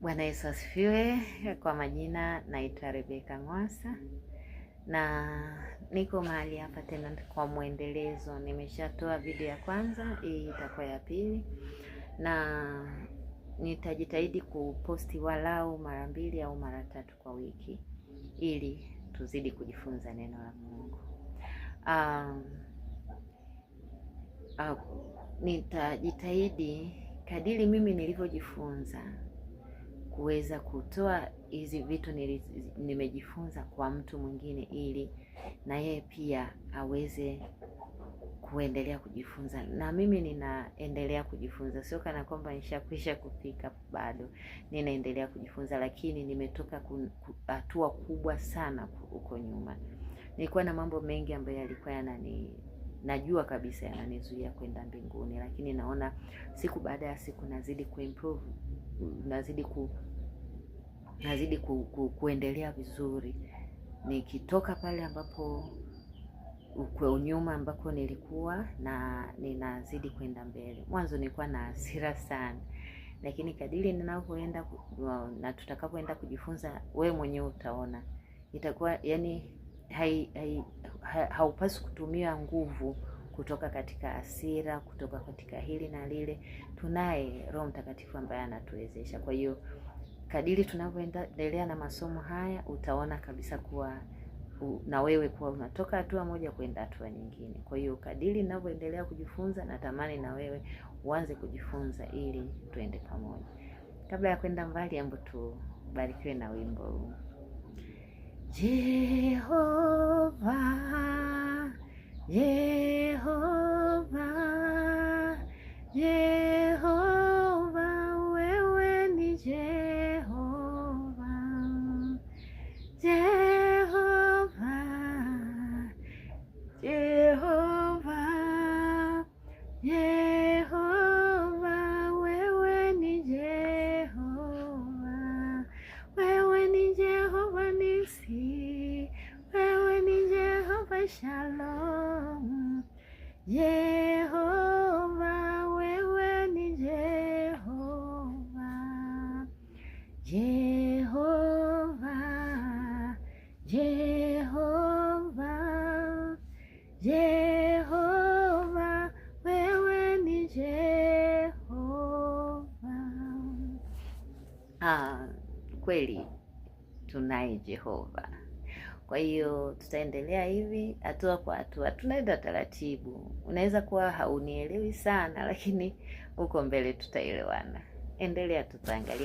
Bwana Yesu asifiwe. Kwa majina naitwa Rebeka Ng'wasa na niko mahali hapa tena kwa mwendelezo. Nimeshatoa video ya kwanza, hii itakuwa ya pili, na nitajitahidi kuposti walau mara mbili au mara tatu kwa wiki ili tuzidi kujifunza neno la Mungu. Um, uh, nitajitahidi kadiri mimi nilivyojifunza kuweza kutoa hizi vitu nimejifunza kwa mtu mwingine, ili na yeye pia aweze kuendelea kujifunza, na mimi ninaendelea kujifunza, sio kana kwamba nishakwisha kufika, bado ninaendelea kujifunza, lakini nimetoka hatua kubwa sana huko nyuma. Nilikuwa na mambo mengi ambayo yalikuwa yanani najua kabisa yananizuia kwenda mbinguni, lakini naona siku baada ya siku nazidi kuimprove, nazidi kuendelea vizuri, nikitoka pale ambapo kwa nyuma ambako nilikuwa na ninazidi kwenda mbele. Mwanzo nilikuwa na hasira sana, lakini kadiri ninavyoenda na tutakapoenda kujifunza, we mwenyewe utaona itakuwa yani haupaswi kutumia nguvu kutoka katika hasira, kutoka katika hili na lile. Tunaye Roho Mtakatifu ambaye anatuwezesha. Kwa hiyo kadiri tunavyoendelea na masomo haya utaona kabisa kuwa na wewe kuwa unatoka hatua moja kwenda hatua nyingine. Kwa hiyo kadiri ninavyoendelea kujifunza, natamani na wewe uanze kujifunza ili tuende pamoja. Kabla ya kwenda mbali, ambo tubarikiwe na wimbo huu. Jehova, Jehova, Jehova, wewe ni Jehova, Jehova, Jehova, Jehova, wewe ni Jehova, wewe ni Jehova Nisi, wewe ni Jehova Shalom, Jehova, wewe ni Jehova, Jehova, Jehova, Jehova, wewe ni Jehova. Ah, kweli tunaye Jehova. Kwa hiyo tutaendelea hivi hatua kwa hatua, tunaenda taratibu. Unaweza kuwa haunielewi sana, lakini huko mbele tutaelewana. Endelea, tutaangalia.